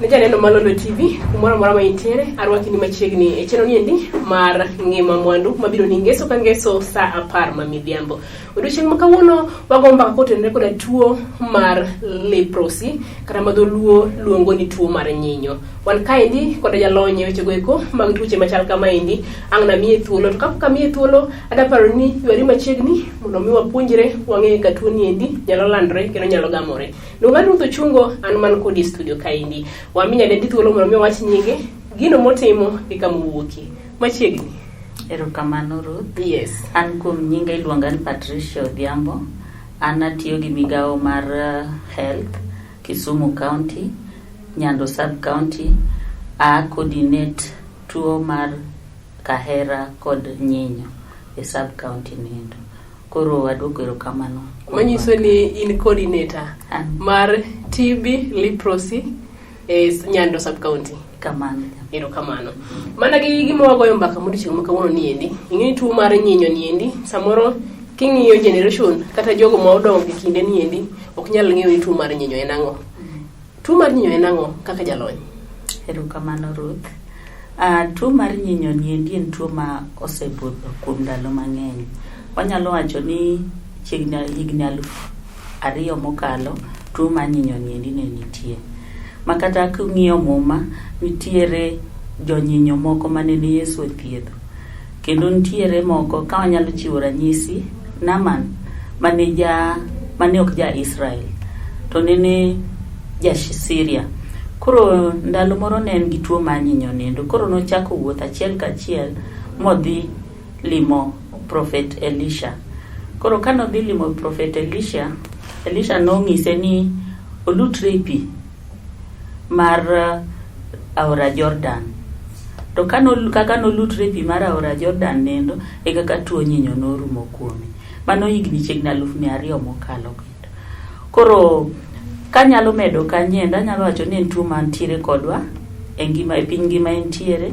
Ne janeno mar Lolwe TV kumoro amora ma intiere, arwaki ni machiegni e chenro niendi mar Ngima Mwandu mabiro ni ngeso ka ngeso saa 10 ma midhiambo. Odiochieng' ma kawuono wago mbaka kotenore koda tuo mar leprosy kata ma dholuo luongo ni tuo mar nyinyo. Wan kaendi koda jalony e wechego eko mag tuoche machal kamaendi, ang' namiye thuolo. To kapok amiye thuolo, adwa paro ni ywari machiegni mondo mi wapuonjre wang'e ka tuo niendi nyalo landore kendo nyalo gamore. Luonga Ruth Ochungo, an man kodi e studio kaendi. Wami nyadendi thuolo mondo mi owach nyinge, gino motimo gi kama owuokie. Machiegni. Erokamano Ruth. Yes. An kuom nyinga iluonga ni Patricia Odhiambo. An atiyo gi migawo mar Health, Kisumu County, Nyando Sub County. A coordinate tuo mar kahera kod nyinyo e sub county niendo. Koro aduoko erokamano. Manyiso ni in coordinator mar TB leprosy e Nyando sub county. Kamano. Erokamano. Mana gi gima wagoyo mbaka modiochieng' ma kawuono ni endi. Ing'e ni tuo mar nyinyo ni endi samoro king'iyo generation kata jogo ma odongo e kinde ni endi ok nyal ng'eyo ni tuo mar nyinyo en ang'o. Tuo mar nyinyo en ang'o kaka jalony? Erokamano Ruth. Tuo mar nyinyo niendi en tuo ma osebudho kuom ndalo mang'eny. Wanyalo wacho ni chiegni higni 2000 mokalo tuo mar nyinyo niendi ne nitie. Ma kata king'iyo muma, nitiere jonyinyo moko mane ni Yesu othiedho. Kendo nitiere moko, ka wanyalo chiwo ranyisi, Naaman mane ja mane ok ja Israel to nene ja Syria. Koro ndalo moro ne en gi tuo mar nyinyo nindo. Koro nochako wuoth achiel kachiel modhi limo Prophet Elisha. Koro ka nodhi limo Prophet Elisha, Elisha nong'ise ni olutre e pi mar aora Jordan. To kaka nolutre e pi mar aora Jordan nendo, e kaka tuo nyinyo norumo kuome. Mano higni chiegni 200,000 mokalo kendo. Koro kanyalo medo kanyendo, anyalo wacho ni en tuo mantiere kodwa e ngima e piny ngima entiere,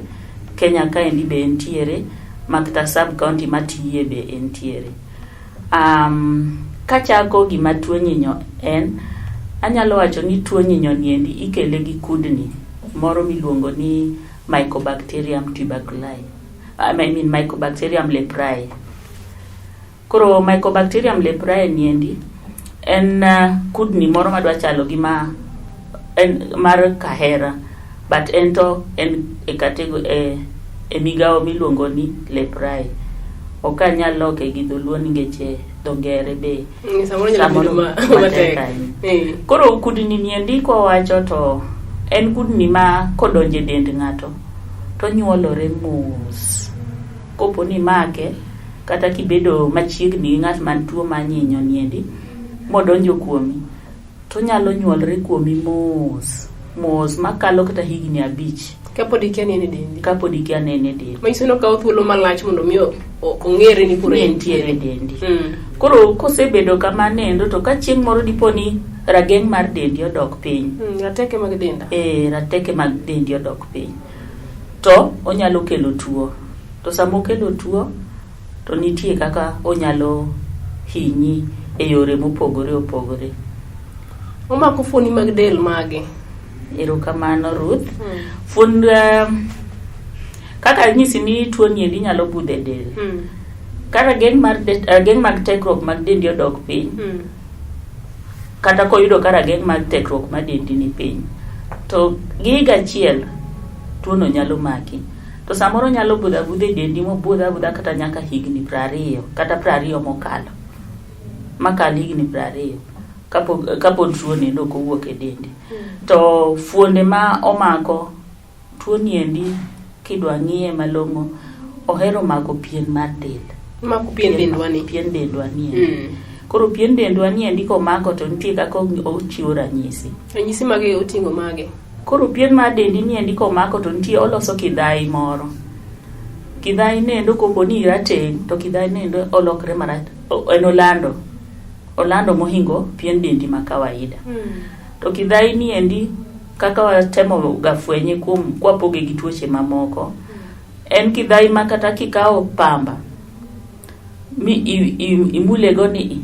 Kenya kaendi be entiere, makata sub county matiye be entiere. Kachako gima tuo nyinyo en, anyalo wacho ni tuo nyinyo niendi ikele gi kudni moro miluongo ni Mycobacterium tuberculi. I mean Mycobacterium leprae. Koro Mycobacterium leprae niendi en kudni moro madwa chalo gi ma en mar kahera but en to en e category e migawo miluongo ni leprae. Ok anyal loke gi dholuo nikech dho ngere be Samoro nyalo bedo matek ahinya. Koro kudni niendi kwawacho to en kudni ma kodonjo e dend ng'ato to nyuolore mos. Kopo ni imake kata kibedo machiegni gi ng'at man tuo mar nyinyo niendi modonjo kuomi to onyalo nyuolre kuomi mos mos makalo kata higni 5 Kapod ikia ni en e dendi. Kapod ikia ni en e dendi. Manyiso ni okawo thuolo malach mondo mi ong'ere ni koro entiere e dendi. Koro kosebedo kamano endo to ka chieng' moro dipo ni rageng' mar dendi odok piny. Rateke mag denda. Rateke mag dendi odok piny. To onyalo kelo tuo. To sama okelo tuo to nitie kaka onyalo hinyi e yore mopogore opogore. Omako fuoni mag del mage? Erokamano Ruth. Fuon kaka anyisi ni tuo ni endi nyalo budho e del. Ka rageng' mar rageng' mag tekruok mag dendi odok piny. Kata koyudo ka rageng' mag tekruok mar dendi ni piny. To gi higa achiel tuono nyalo maki. To samoro nyalo budho abudha e dendi mobudh abudha kata nyaka higni 20 kata 20 mokalo. Makalo higni 20 kapod tuo ni ok owuok e dendi. To fuonde ma omako tuo ni endi kidwa ng'iye malong'o ohero mako pien mar del. Mako pien dendwa ni. Pien dendwa ni endi. Koro pien dendwa ni endi komako to nitie kaka ochiwo ranyisi. Ranyisi mage oting'o mage? Koro pien mar dendi ni endi komako to nitie oloso kidhai moro. Kidhai nendo kopo ni irateng' to kidhai nendo olokre marach en olando. Olando mohingo pien dendi ma kawaida. To kidhai ni endi kaka watemo ga fwenye kuom kwapoge gi tuoche mamoko. En kidhai ma kata kikawo pamba mi imule go ni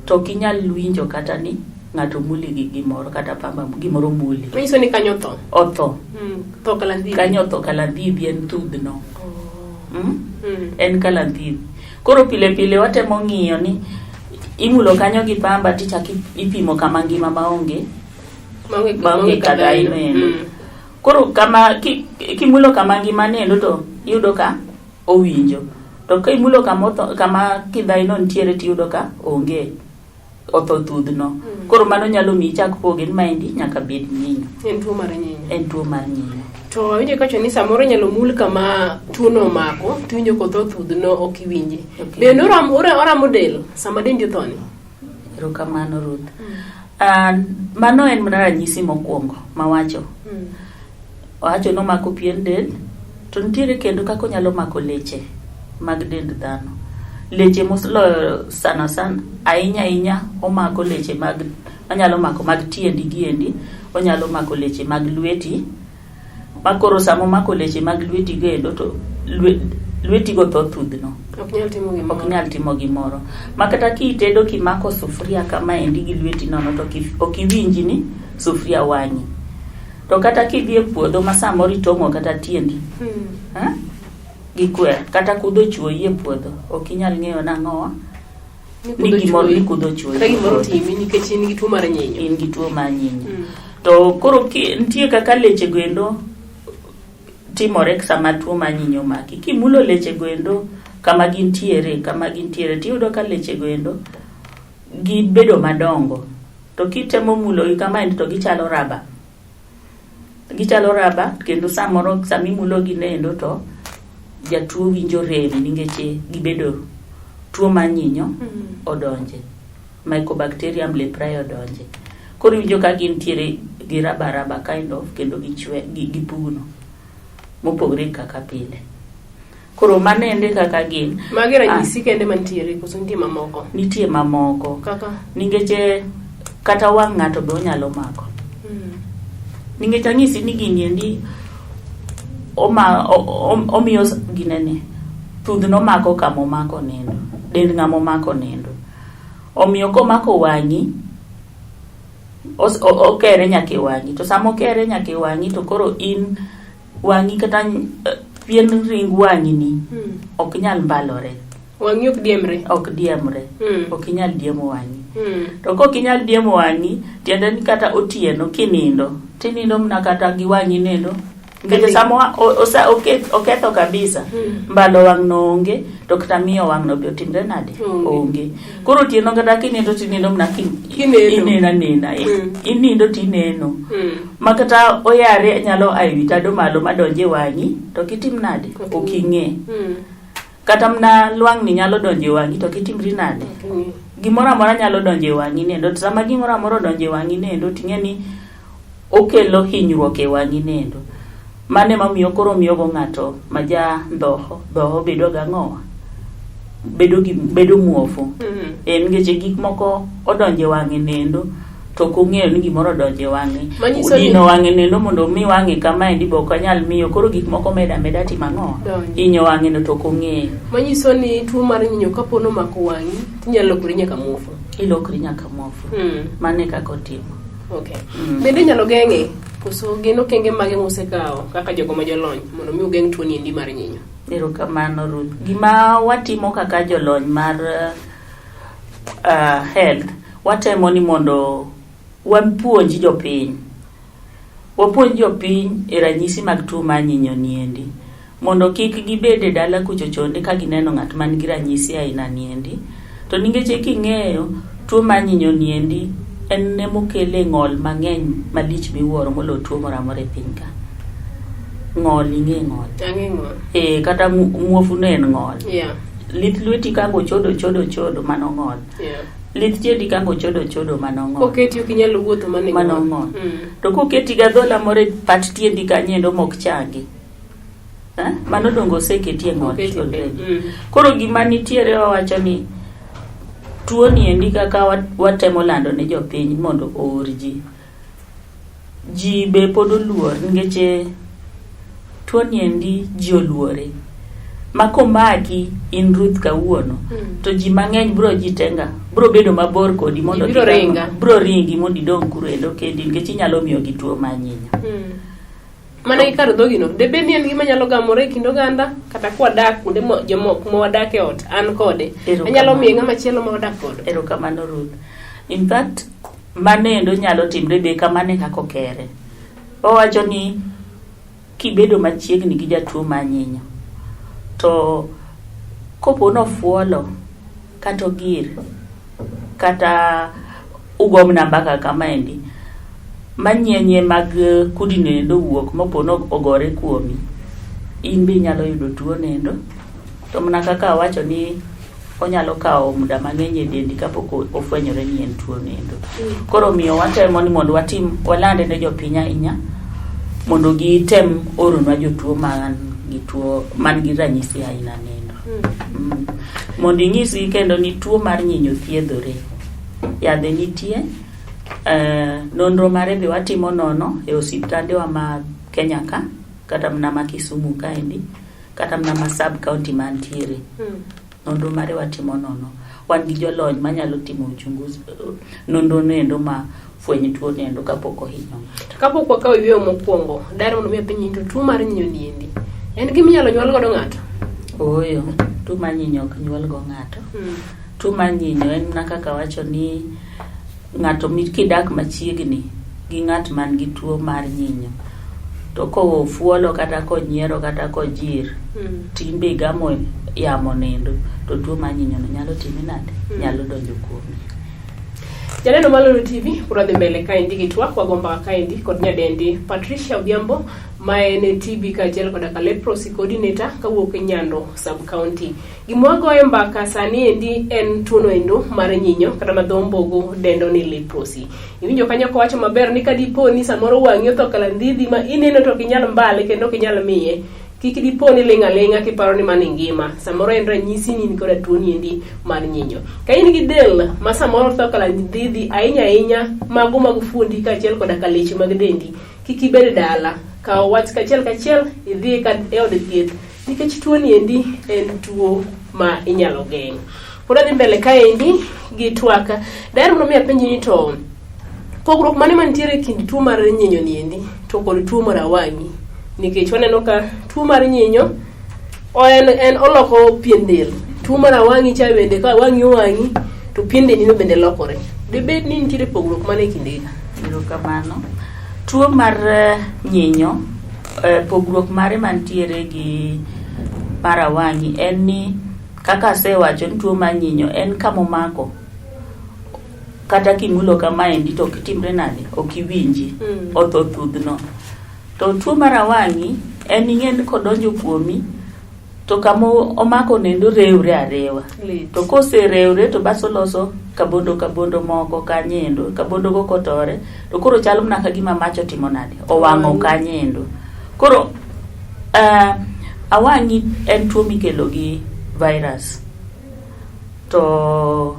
to ok inyal winjo kata ni ng'ato muli gi gimoro kata pamba gimoro muli. Manyiso ni kanyo otho. Otho. Tho kalandhidhi. Kanyo otho kalandhidhi en thudhno. Oh. Mm? Mm. En kalandhidhi. Koro pile pile watemo ng'iyo ni imulo kanyo gi pamba tichak ipimo kama ngima maonge Maonge maonge kadhaino. kadhaino endo. Mm. Koro kama kimulo kama ngima nendo to iyudo ka owinjo. To ka imulo kama otho, kama kidhaino nitiere tiyudo ka onge otho thudhno. Mm. Koro mano nyalo miyi ichak poge ni maendi nyaka bed nyinyo. En tuo mar nyinyo. En tuo mar nyinyo. To awinjo kawacho ni samoro inyalo mul kama tuono omako tiwinjo kotho thudhno ok iwinji. Ok. Bende oramo del sama dendi othoni? Erokamano Ruth. Mano en mana ranyisi mokwongo mawacho. Mm. Owacho nomako pien del, to nitiere kendo kaka onyalo mako leche mag dend dhano. Leche moloyo sana sana, ahinya ahinya omako leche mag, onyalo mako mag tiendi giendi, onyalo mako leche mag lweti, ma koro sama omako leche mag lweti go endo to lweti go tho thudhno. Ok nyal timo gimoro. Ok nyal timo gimoro. Ma kata kitedo kimako sufuria kamaendi gi lweti nono to ok iwinji ni sufuria wang'i. To kata kidhi e puodho ma samoro itong'o kata tiendi, Mm. gi kwer, kata kudho chuoyi e puodho, ok inyal ng'eyo nang'owa Ni ni kudho gimoro chuoyi. ni kudho chuoyi. Kata e gimoro puodho. timi nikech in gi tuo mar nyinyo. In gi tuo mar nyinyo. Mm. To koro nitie kaka leche go endo timore sama tuo mar nyinyo omaki. Kimulo leche go endo kama gintiere, tiyudo ka leche go endo gibedo madongo. To kitemo mulogi kamaendi to gichalo raba. Gichalo raba kendo samoro samimulogi nendo to jatuo winjo rem nikech gibedo tuo mar nyinyo Mm. odonje. Mycobacterium leprae odonje. Koro iwinjo ka gintiere gi raba raba kind of kendo gichwe gipugno mopogore kaka pile. Koro mano ende kaka gin. Magi ranyisi kende mantiere koso nitie mamoko? Nitie mamoko. Kaka? Nikech kata wang' ng'ato be onyalo mako. Mm. Nikech anyisi ni gini endi omiyo ginene thudhno mako kama omako nindo, dend ng'ama omako nindo. Omiyo komako wang'i okere nyaka e wang'i. To sama okere nyaka e wang'i to koro in wang'i kata pien ring wang'i ni Mm. ok nyal mbalore. Wang'i ok diemre. Ok diemre. Mm. Ok inyal diemo wang'i. Mm. To kok inyal diemo wang'i, tiende ni kata otieno kinindo, tinindo mana kata gi wang'i nendo. Nikech sama oketho kabisa, Mm. mbalo wang' no onge, to kata miyo wang' no be otimre nade? Onge. Onge. Koro otieno kata kinindo tinindo mana Kineno. ineno anena. Mm. Inindo tineno. Mm. Ma kata oyare nyalo a ewi tado malo madonj e wang'i, to kitim nade? Ok Ok ing'e. Mm. Kata mana lwang'ni nyalo donjo e wang'i to kitimri nade? Ok ing'e. Gimoro amora nyalo donjo e wang'i nendo. To sama gimoro amora odonjo e wang'i nendo, ting'e ni okelo hinyruok e wang'i nendo. Mano ema omiyo koro miyogo ng'ato ma ja dhoho, dhoho bedo gang'owa? Bedo muofu. Mm. Nikech gik moko odonjo e wang'e nendo, to ok ong'eyo ni gimoro odonjo e wang'e. Manyiso ni- Dino wang'e nendo mondo omi wang'e kamaendi be ok onyal miyo. Koro gik moko meda ameda timo ang'o? Donjo. Hinyo wang'e no to ok ong'eyo. Manyiso ni tuo mar nyinyo kapo nomako wang'i, tinyalo lokori nyaka muofu. Ilokri nyaka muofu. Mm. Mano e kaka otimo. Okay. Mm. Bende inyalo geng'e koso gin okenge mage musekawo kaka jogo ma jolony mondo mi ugeng' tuo ni endi mar nyinyo? Erokamano Ruth. Gima watimo kaka jolony mar health, watemo ni mondo wapuonj jopiny. Wapuonj jopiny e ranyisi mag tuo mar nyinyo niendi. Mondo kik gibed e dala kucho chonde ka gineno ng'at man gi ranyisi aina niendi. To nikech king'eyo, tuo mar nyinyo niendi en emokele ng'ol mang'eny malich miwuoro moloyo tuo moro amora e piny ka. Ng'ol, ing'e ng'ol. Ang'e ng'ol. Kata muofu no en ng'ol. Yeah. Lith lweti kango chodo chodo chodo mano ng'ol. Yeah. Lith tiendi kango chodo chodo mano ng'ol. Koketi ok inyal wuotho mano e Mano ng'ol. ng'ol. Mm. To koketi gi adhola moro e pat tiendi kanyo endo mok changi. Mano dongo oseketi e ng'ol Oketi e already. Mm. Koro gima nitiere wawacho ni tuo ni endi kaka watemo lando ne jopiny mondo oor ji. Ji be pod oluor nikech tuo ni endi ji oluore. Ma komaki in Ruth kawuono to ji mang'eny bro jitenga, bro bedo mabor kodi mondo Ji biro kik- ringa. bro ringi mondo idong' kuro endo kendi nikech inyalo miyogi tuo mar nyinyo. Mana gi kar dhogino, debed ni en gima nyalo gamore e kind oganda kata kwadak kuonde jomoko ma wadak e ot, an kode. Erokamano. Anyalo miye ng'ama chielo ma wadak godo. Erokamano Ruth. In fact, mano endo nyalo timre be kamano e kaka okere. Owacho ni kibedo machiegni gi jatuo mar nyinyo to kopo nofuolo kata ogir kata ugomna mbaka kamaendi manyenye mag kudni endo owuok mopo ogore kuomi, in be inyalo yudo tuo nendo. To mana kaka awacho ni onyalo kawo muda mang'eny e dendi kapok ofwenyore ni en tuo nendo. Koro omiyo watemo ni mondo watim walande ne jopiny ahinya mondo gitem oronwa jotuo man gi tuo man gi ranyisi aina nendo. Mondo inyisgi kendo ni tuo mar nyinyo thiedhore. Yadhe nitie, nonro mare be watimo nono e osiptandewa ma Kenya ka, kata mana ma Kisumu kaendi, kata mana ma sub county mantiere. Nonro mare watimo nono. Wan gi jolony manyalo timo uchunguzi, nonro noendo ma fweny tuo noendo kapok ohinyo ng'ato. Kapok wakawo yueyo mokwongo, daher mondo mi apenji ni to tuo mar nyinyo ni endi en gima inyalo nyuol godo ng'ato? Ooyo, tuo mar nyinyo ok nyuol go ng'ato. Tuo mar nyinyo en mana kaka wacho ni ng'ato kidak machiegni gi ng'at man gi tuo mar nyinyo to kofuolo kata konyiero kata kojir to in be igamo yamo nendo to tuo mar nyinyo no nyalo timi nade? Nyalo donjo kuomi. Janeno mar Lolwe TV pod wadhi mbele kaendi gi twak wago mbaka kaendi kod nyadendi Patricia Odhiambo ma en TB kaachiel koda ka leprosy coordinator kawuok e Nyando sub county. Gima wagoye mbaka sani endi en tuono endo mar nyinyo kata ma dho mbogo dendo ni leprosy. Iwinjo kanyo kowacho maber ni kadipo ni samoro wang'i otho kalandhidhi ma ineno to ok inyal mbale kendo ok inyal miye, kik dipo ni ling' aling'a kiparo ni mano ingima. Samoro en ranyisi ni in koda tuoni endi mar nyinyo. Ka in gi del ma samoro tho kalandhidhi ahinya ahinya mago mag fuondi kaachiel koda ka leche mag dendi, kik ibed dala. Kaw wach kachiel kachiel idhi e od thieth nikech tuoni endi en tuo ma inyalo geng'. Pod adhi mbele kaendi gi twak. Daher mondo mi apenji ni to pogruok mane mantiere e kind tuo mar nyinyo ni endi to kod tuo mar awang'i? Nikech waneno ka tuo mar nyinyo en oloko pien del. Tuo mar awang'i cha bende ka wang'i owang'i to pien dendi no bende lokore. Dibed ni nitiere pogruok mane e kindgi ka? Erokamano. Tuo mar nyinyo, pogruok mare mantiere gi mar awang'i en ni kaka asewacho ni tuo mar nyinyo en kamomako kata kimulo kamaendi to ok timre nade, ok iwinji, otho thudhno. To tuo mar awang'i en ing'e ni kodonjo kuomi to kama omako nendo rewre arewa. To koserewre to bas oloso kabondo kabondo moko kanyendo, kabondo go kotore to koro chalo mana ka gima mach otimo nade, owang'o kanyendo. Koro awang'i en tuo mikelo gi virus to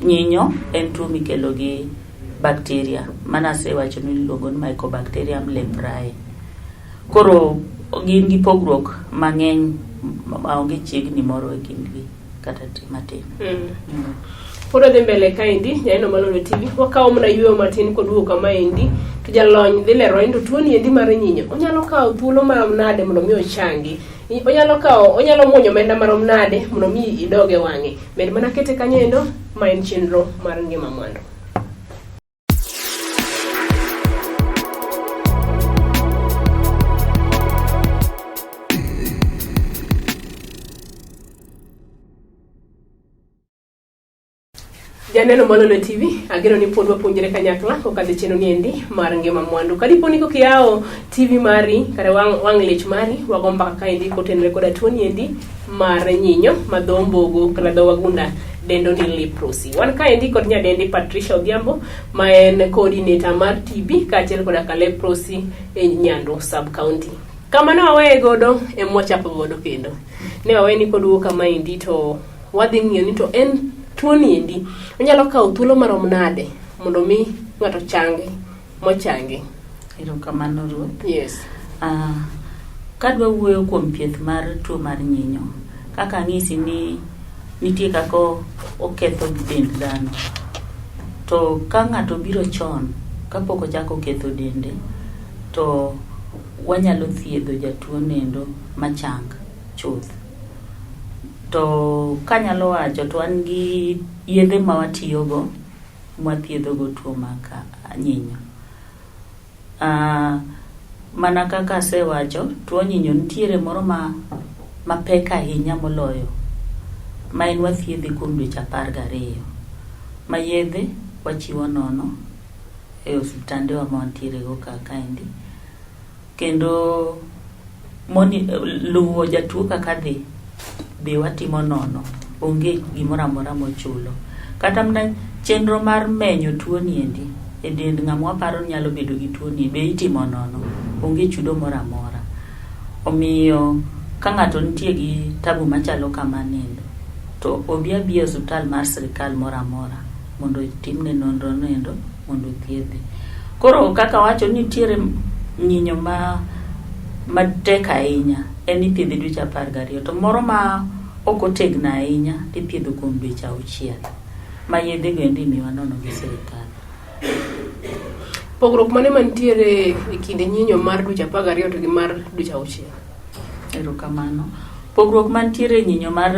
nyinyo en tuo mikelo gi bacteria mano asewacho ni iluongo ni Mycobacterium leprae. Koro gin gi pogruok mang'eny maonge chiegni moro e kindgi kata matin. Pod wadhi mbele kaendi, janeno mar Lolwe TV, wakawo mana yueyo matin koduogo kamaendi to jalony dhi lero ni to tuoni endi mar nyinyo onyalo kawo thuolo marom nade mondo mi ochangi? Onyalo kawo onyalo muonyo omenda marom nade mondo mi idog e wang'e? Med mana kete kanyo endo ma en chenro mar ngima mwandu. Janeno mar Lolwe TV, ageno ni pod wapuonjre kanyakla kokadho e chenro ni endi mar ngima mwandu. Kadipo ni koka iyawo TV mari kata wang' liech mari, wago mbaka kaendi kotenore koda tuoni endi mar nyinyo ma dho mbogo kata dho wagunda dendo ni leprosy. Wan kaendi kod nyadendi Patricia Odhiambo ma en coordinator mar TB kaachiel koda ka leprosy e Nyando sub county. Kama ne waweye godo ema wachako godo kendo. Ne waweye ni koduogo kamaendi to wadhi ng'iyo ni to en tuoni endi onyalo kawo thuolo marom nade mondo mi ng'ato changi mochangi. Erokamano Ruth. Yes. Kadwa wuoyo kuom thieth mar tuo mar nyinyo, kaka ang'isi ni nitie kaka oketho dend dhano. To ka ng'ato obiro chon kapok ochako ketho dende, to wanyalo thiedho jatuo noendo machang chuth. To kanyalo wacho to wan gi yedhe ma watiyogo mwathiedhogo tuo mar nyinyo. Mana kaka asewacho, tuo nyinyo nitiere moro ma mapek ahinya moloyo ma en wathiedhe kuom dweche 12 ma yedhe wachiwo nono e osiptande wa ma wantiere go ka kaendi. Kendo luwo jatuo kaka dhi be watimo nono, onge gimoro amora mochulo. Kata mana chenro mar menyo tuo ni endi e dend ng'ama waparo ni nyalo bedo gi tuo ni be itimo nono, onge chudo moro amora. Omiyo ka ng'ato nitie gi tabu machalo kamano to obi abiya e osiptal mar sirikal moro amora mondo otimne nonro noendo mondo othiedhe. Koro kaka awacho ni nitiere nyinyo ma matek ahinya en ithiedhe dweche 12 to moro ma ok otegno ahinya tithiedho kuom dweche 6 ma yedhe go endi imiyowa nono gi sirikal. Pogruok mane mantiere e kind nyinyo mar dweche 12 to gi mar dweche 6? Erokamano. Pogruok mantiere e nyinyo mar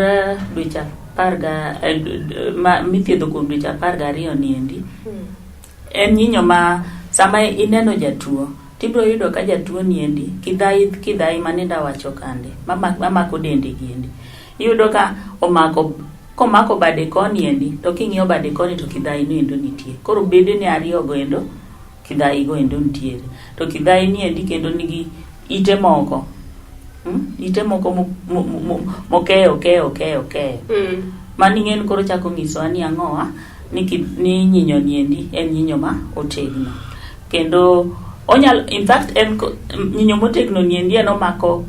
dweche apar ga mithiedho kuom dweche 12 ni endi en nyinyo ma sama ineno jatuo tibiro yudo ka jatuo ni endi kidhayi kidhayi manende awacho kande mamako dende gi endi. Iyudo ka omako komako bade koni endi to king'iyo bade koni to kidhayi no endo nitie. Koro bedene ariyo go endo kidhayi go endo nitiere. To kidhayi ni endi kendo nigi ite moko. Ite moko mokeyo okeyo okeyo okeyo. Mano ing'e ni koro chako nyisowa ni ang'owa ni nyinyo ni endi en nyinyo ma otegno. Kendo onyalo in fact en nyinyo motegno ni endi en omako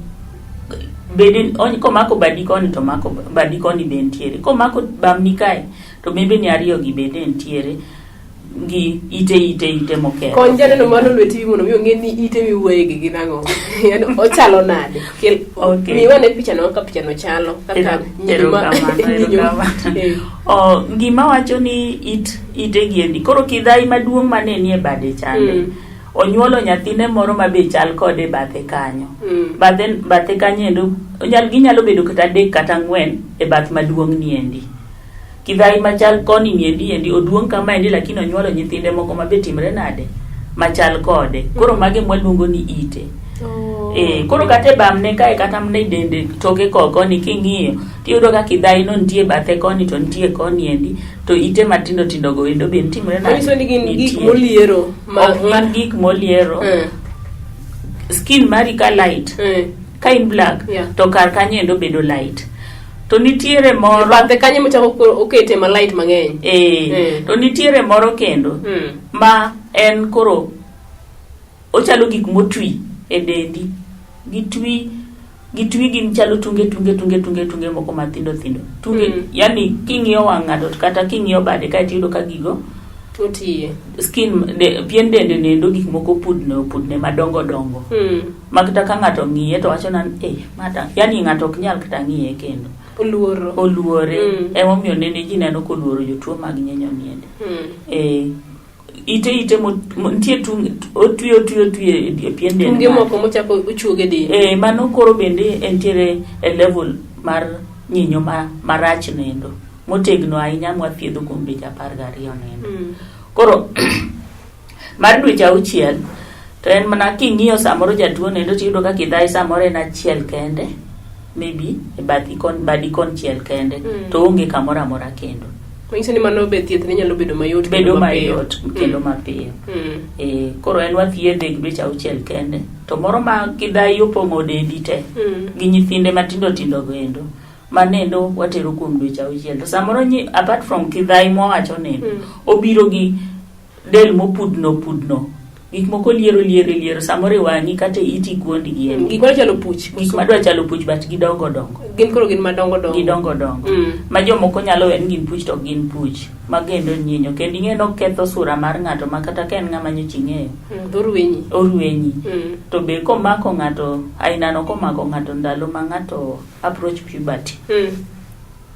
bede komako badi koni to mako badi koni be nitiere. Komako bamni kae to bembeni ariyo gi bende nitiere gi ite ite ite mokero. Kony janeno mar Lolwe TV mondo mi ong'e ni ite miwuoye gi gin ang'o. Yaani ochalo nade? Kel Okay. miwa ne picha no kaka picha no chalo kaka nyinyo ma nyinyo. Oh, gima wacho ni it ite gi endi koro kidhayi maduong' mane nie bade chande. Onyuolo nyathine moro ma be chal kode e bathe kanyo. Bathe bathe kanyo endo onyal ginyalo bedo kata 3 kata 4 e bath maduong' ni endi. Kidhayi machal koni ni endi endi oduong' kama endi lakini onyuolo nyithinde moko ma be timre nade machal kode. Koro mage mwaluongo ni ite. Koro kata e bamne kae kata mana e dende toke koni king'iyo tiyudo ka kidhayi no nitie bathe koni to nitie koni endi to ite matindo tindo go endo be timre nade. Manyiso ni gin gik moliero ma ok gin gik moliero. Skin mari ka light ka in black to kar kanyo endo bedo light. To nitiere moro bathe kanyo mochako okete ma light mang'eny. To nitiere moro kendo ma en koro ochalo gik motwi e dendi. Gitwi gitwi gin chalo tunge tunge tunge tunge tunge moko mathindo thindo. Tunge yani king'iyo wang' ng'ato kata king'iyo bade kae tiyudo ka gigo otiye. Skin pien dende nendo gik moko pudne opudne madongo dongo. Ma kata ka ng'ato ng'iye to wacho na mata yani ng'ato ok nyal kata ng'iye kendo. Oluoro. Oluore. Emomiyo nene ji neno koluoro jotuo mag nyinyo niende. Ite ite nitie tung otwi otwi otwi e pien del. Tunge moko mochako ochuoge del. Mano koro bende entiere e level mar nyinyo marach nendo. Motegno ahinya mwathiedho kuom dweche 12 nendo. Koro mar dweche 6 to en mana king'iyo samoro jatuo nendo tiyudo ka kidhayi samoro en achiel kende maybe e bathi kon badi konchiel kende to onge kamoro amora kendo. Manyiso ni mano be thieth ne nyalo bedo mayot bedo mayot kendo mapiyo. Koro en wathiedhe gi dweche 6 kende to moro ma kidhayi opong'o dendi te gi nyithinde matindo tindo go endo manendo watero kuom dweche 6 to samoro apart from kidhayi mwawacho nendo obiro gi del mopudno pudno. Gik moko liero liero liero samoro e wang'i kata e iti guondi gi en. Gik madwa chalo puch. Gik madwa chalo puch but gidongo dongo. Gin koro gin madongo dongo. Gidongo dongo. Ma jomoko nyalo we ni gin puch to ok gin puch. Magendo nyinyo kendo ing'e ni oketho sura mar ng'ato ma kata ka en ng'ama nyocha ing'eyo. To orwenyi. Orwenyi. To be komako ng'ato ainano komako ng'ato ndalo ma ng'ato approach puberty.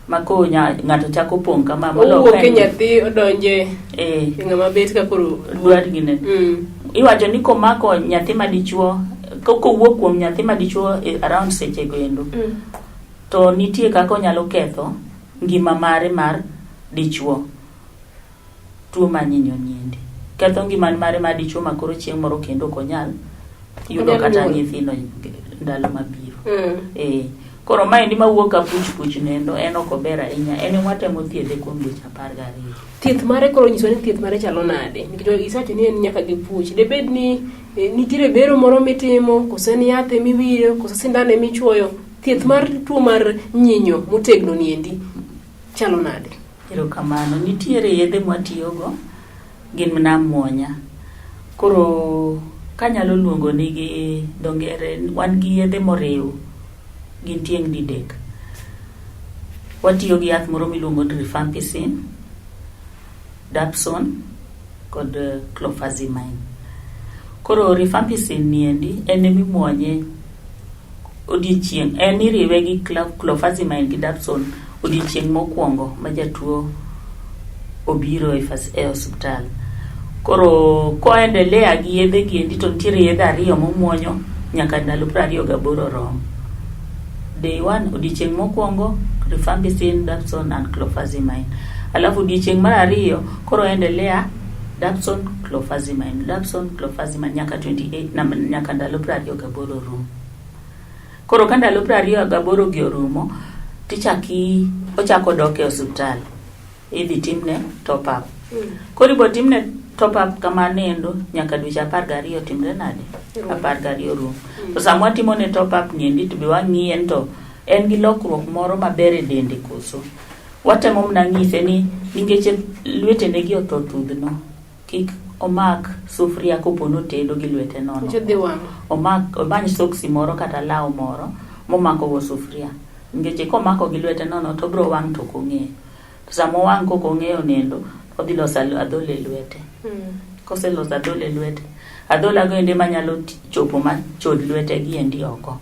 Ma koro ng'ato chako pong' kama molo Owuok e nyathi odonje eh e ng'ama bet ka koro dwar gine. Iwacho ni komako nyathi madichuo kowuok kuom nyathi madichuo e around seche go endo to nitie kaka onyalo ketho ngima mare mar dichuo. Tuo mar nyinyo niendi ketho ngima mare mar dichuo ma koro chieng' moro kendo ok onyal yudo kata nyithindo ndalo mabiro. Koro maendi mawuok ka puch puch nendo en ok ober ahinya, en ema watemo thiedhe kuom dweche 12. Thieth mare koro nyiso ni thieth mare chalo nade? Nikech isewacho ni en nyaka gi puch. Debed ni nitiere bero moro mitimo, koso en yath emiwiro, koso sindan emichuoyo. Thieth mar tuo mar nyinyo motegno niendi chalo nade? Erokamano. Nitiere yedhe mwatiyogo gin mana muonya. Koro kanyalo luongo ni gi dho ngere wan gi yedhe moriw gin tieng' didek. Watiyo gi yath moro miluongo ni rifampicin, dapsone kod clofazimine. Koro rifampicin niendi en emimuonye odiechieng' en iriwe gi clofazimine gi dapsone odiechieng' mokwongo ma jatuo obiro e, e osiptal. Koro koendelea gi yedhe gi endi to nitiere yedhe ariyo momuonyo nyaka ndalo 28 rom. Day one odiechieng' mokwongo rifampicin, dapsone and clofazimine. Alafu odiechieng' mar ariyo koro endelea dapsone, clofazimine, dapsone, clofazimine nyaka 28 nyaka ndalo 28 rum. Koro ka ndalo 28 gi orumo tichaki ochako dok e osiptal idhi timne top up. Koro ibo timne top up kamano endo nyaka dweche 12 timre nade? 12 rum. To sama watimone top up niendi to be wang'iye ni to en gi lokruok moro maber e dende koso. Watemo mana nyise ni nikech lwetene gi otho thudhno kik omak sufria kopo notedo gi lwete nono. Omak omany soksi moro kata law moro momako go sufria. Nikech komako gi lwete nono to obiro wang' to ok ong'eyo. To sama owang' kok ong'eyo nendo, odhi loso adhola e lwete. Koseloso adhola e lwete, adhola go ende manyalo chopo ma chod lwete gi endi oko.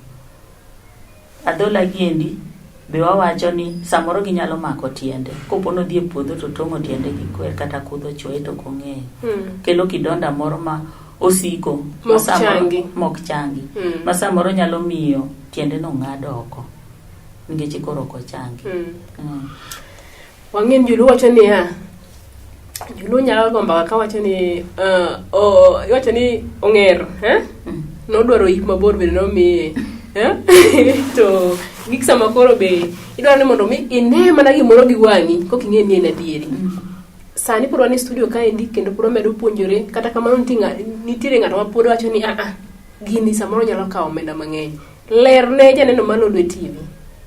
Adhola gi endi be wawacho ni samoro ginyalo mako tiende. Kopo nodhi e puodho to tong'o tiende gi kwer kata kudho ochuoye to ok ong'eyo. Kelo kidonda moro ma osiko mok changi. Mok changi. Ma samoro nyalo miyo tiende no ng'ad oko. Nikech koro ok ochangi. Wang'e ni joluo wacho niya, joluo nyalo go mbaka kawacho ni iwacho ni ong'er nodwaro yik mabor bende nomiye to gik sama koro be idwaro ni mondo mi ine mana gimoro gi wang'i kok ing'e ni en adieri. Sani pod wan e studio kaendi kendo pod wamedo puonjore kata kamano nitiere ng'ato ma pod wacho ni aa gini samoro nyalo kawo omenda mang'eny. Ler ne janeno mar Lolwe TV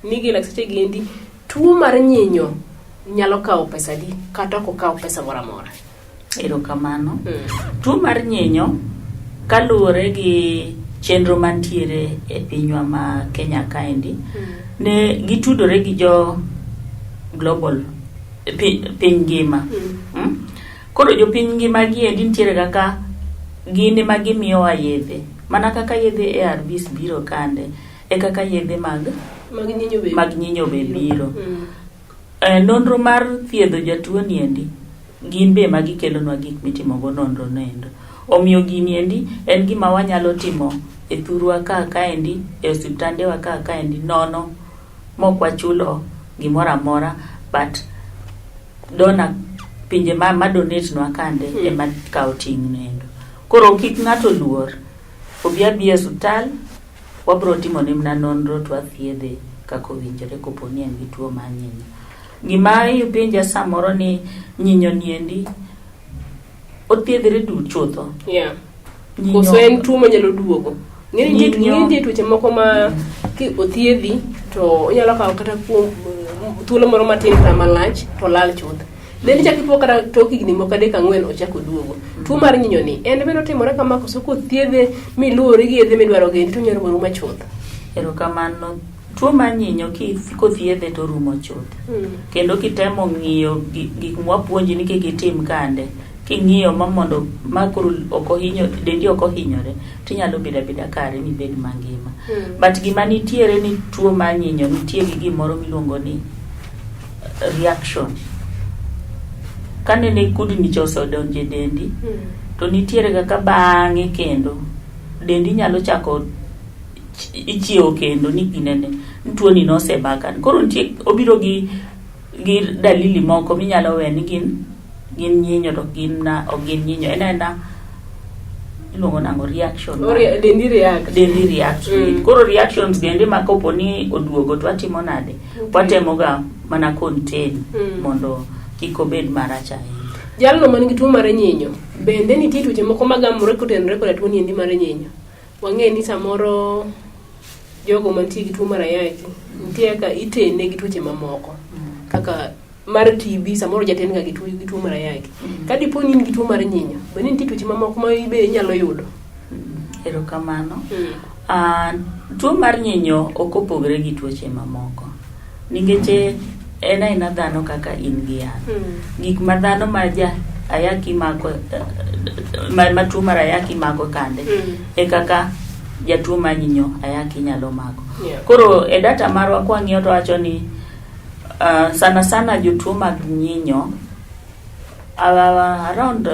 ni gi lakteche gi endi tuo mar nyinyo nyalo kawo pesa adi kata ok okaw pesa moro amora. Erokamano. Tuo mar nyinyo kaluwore gi chenro mantiere e pinywa ma Kenya kaendi, ne gitudore gi jo global piny ngima. Koro jopiny ngima gi endi nitiere kaka gin ema gimiyowa yedhe. Mana kaka yedhe ARVs biro kande, e kaka yedhe mag nyinyo be biro. Nonro mar thiedho jatuo ni endi, gin be ema gikelonwa gik mitimogo nonro no endo. Omiyo gini endi en gima wanyalo timo e thurwa ka kaendi, e osiptandewa ka kaendi nono mok wachulo gimoro amora but donor pinje ma donate nwa kande ema kawo ting' no endo. Koro kik ng'ato luor, obi abiya e osiptal, wabro timone mana nonro to wathiedhe kaka owinjore kopo ni en gi tuo mar nyinyo. Gima ipenja samoro ni nyinyo niendi othiedhre du chutho. Koso en tuo manyalo duogo. Ng'eni nitie tuoche moko ma ki othiedhi to onyalo kawo kata kuom thuolo moro matin kata malach to lal chuth. Then ichako ipo kata tok higni moko adek ang'wen ochako oduogo. Tuo mar nyinyo ni en bende otimore kama koso kothiedhe miluwori gi yedhe midwaro gi endi to onyalo rumo chuth. Erokamano. Tuo mar nyinyo kothiedhe to orumo chuth. Kendo kitemo ng'iyo gik mwapuonji ni kik itim kande, king'iyo ma mondo ma koro ok ohinyo, dendi ok ohinyore, tinyalo bedo abeda kare mibed mangima. But gima nitiere ni tuo mar nyinyo nitie gi gimoro miluongo ni reaction. Kanene kudni cha osedonjo e dendi, to nitiere kaka bang'e kendo dendi nyalo chako ichiewo kendo ni ginene ni tuoni nosemaka. Koro nitie obiro gi dalili moko minyalo we ni gin nyinyo to gin na ok gin nyinyo. En aena iluongo nang'o reaction. Dendi react. Dendi react. Koro reactions bende ma kopo ni oduogo to watimo nade? Watemoga mana contain mondo kik obed marach ahinya. Jalno man gi tuo mar nyinyo, bende nitie tuoche moko magamore kotenore koda tuo ni endi mar nyinyo. Wang'e ni samoro jogo mantie gi tuo mar ayaki nitie kaka itene gi tuoche mamoko kaka mar TB samoro jaten ga gi tuo mar ayaki. Ka dipo ni in gi tuo mar nyinyo, bende nitie tuoche mamoko ma be inyalo yudo? Erokamano. Tuo mar nyinyo ok opogore gi tuoche mamoko nikech en aena dhano kaka in gi an. Gik ma dhano ma ja ayaki mako ma tuo mar ayaki mako kande e kaka jatuo mar nyinyo ayaki nyalo mako. Koro e data marwa kwang'iyo to wacho ni sana sana jotuo mag nyinyo around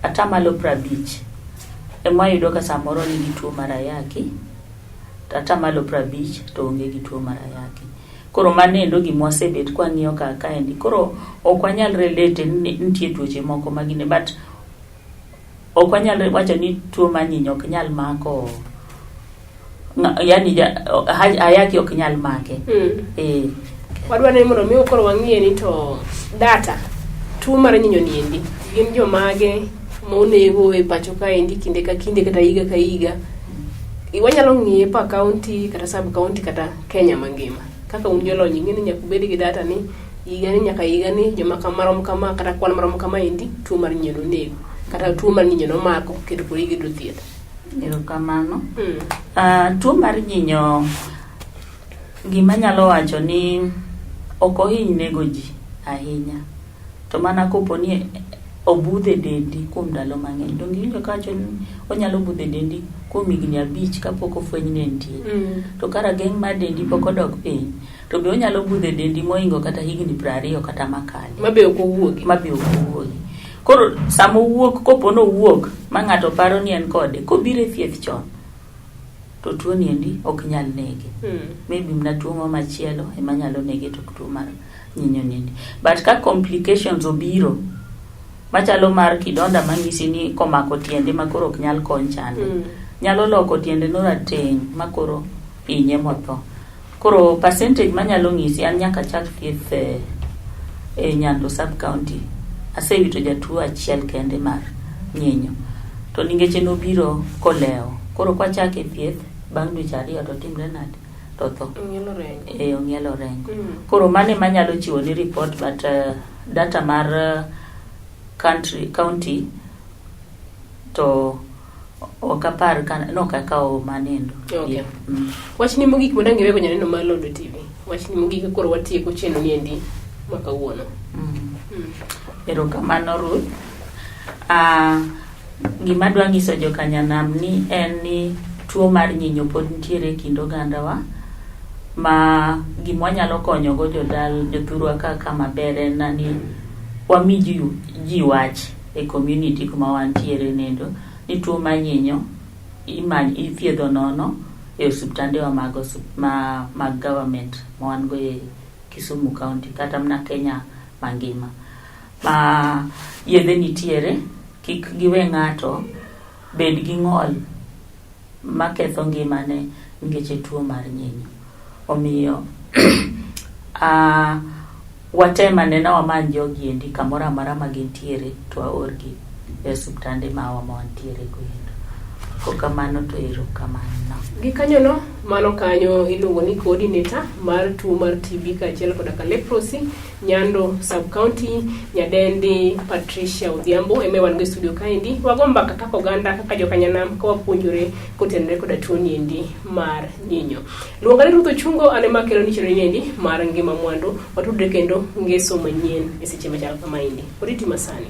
atamalo 50 ema wayudo ka samoro nigi tuo mar ayaki, to atamalo 50 to onge gi tuo mar ayaki. Koro mano endo gima wasebet kwang'iyo ka kaendi. Koro ok wanyal relate ni nitie tuoche moko magine but ok wanyal wacho ni tuo mar nyinyo ok nyal mako yani ayaki ok nyal make. Wadwa ni mondo mi koro wang'iye ni to data tuo mar nyinyo ni endi gin jomage monego e pacho kaendi kinde ka kinde kata higa ka higa. Wanyalo ng'iye pa county kata sub county kata Kenya mangima. Kaka un jolony ing'e ni nyaka ubed gi data ni higa ni nyaka higa ni joma kama kama kata kwan marom kama endi tuo mar nyinyo nonego kata tuo mar nyinyo nomako kendo koro giyudo thieth. Erokamano. Tuo mar nyinyo gima anyalo wacho ni ok ohiny nego ji ahinya to mana kopo ni obudho e dendi kuom ndalo mang'eny. Donge iwinjo kawacho ni onyalo budho e dendi kuom higni 5 kapok ofweny ni entie. To ka rageng' mar dendi pok odok piny, to be onyalo budho e dendi mohingo kata higni 20 kata makalo. Mabe ok owuogi. Mabe ok owuogi. Koro sama owuok, kopo ni owuok ma ng'ato paro ni en kode, kobiro e thieth chon, to tuo ni endi ok nyal nege. Maybe mana tuo moro machielo ema nyalo nege to ok tuo mar nyinyo ni endi. But ka complications obiro, machalo mar kidonda manyisi ni komako tiende ma koro ok nyal kony chande. Nyalo loko tiende no rateng' ma koro hinye motho. Koro percentage manyalo ng'isi an nyaka chak thieth e Nyando sub county. Asewito jatuo achiel kende mar nyinyo. To nikech nobiro kolewo. Koro kwachake thieth bang' dweche 2 to timre nade? To tho. Ong'ielo rengo. Ong'ielo rengo. Koro mano ema anyalo chiwo ni report but data mar county to ok apar ka nok akawo manendo. Okay. Wachni mogik mondo iwego janeno mar Lolwe TV. Wachni mogik koro watieko chenro ni endi ma kawuono. Erokamano Ruth. Gima adwa nyiso jokanyanam ni en ni tuo mar nyinyo pod nitiere e kind ogandawa ma gima wanyalo konyogo jothurwa kaka maber en ni wami ji wach e community kuma wantiere nendo ni tuo mar nyinyo ithiedho nono e osiptandewa mag government ma wan go e Kisumu County kata mana Kenya mangima. Ma yedhe nitiere, kik giwe ng'ato bed gi ng'ol maketho ngimane nikech tuo mar nyinyo. Omiyo watem anena wamany jogi endi kamoro amora ma gintiere to waorgi e osiptande mawa ma wantiere go endo. Kokamano to erokamano. Gikanyono, mano kanyo iluongo ni coordinator mar tuo mar TB kaachiel koda ka leprosy, Nyando sub-county, nyadendi Patricia Odhiambo ema wan go e studio kaendi. Wago mbaka kaka oganda, kaka jokanyanam, ka wapuonjore kotenore koda tuo niendi mar nyinyo. Luonga ni Ruth Ochungo, an ema akelo ni chenro niendi mar ngima mwandu. Watudre kendo ngeso manyien e seche machal kamaendi. Oriti masani.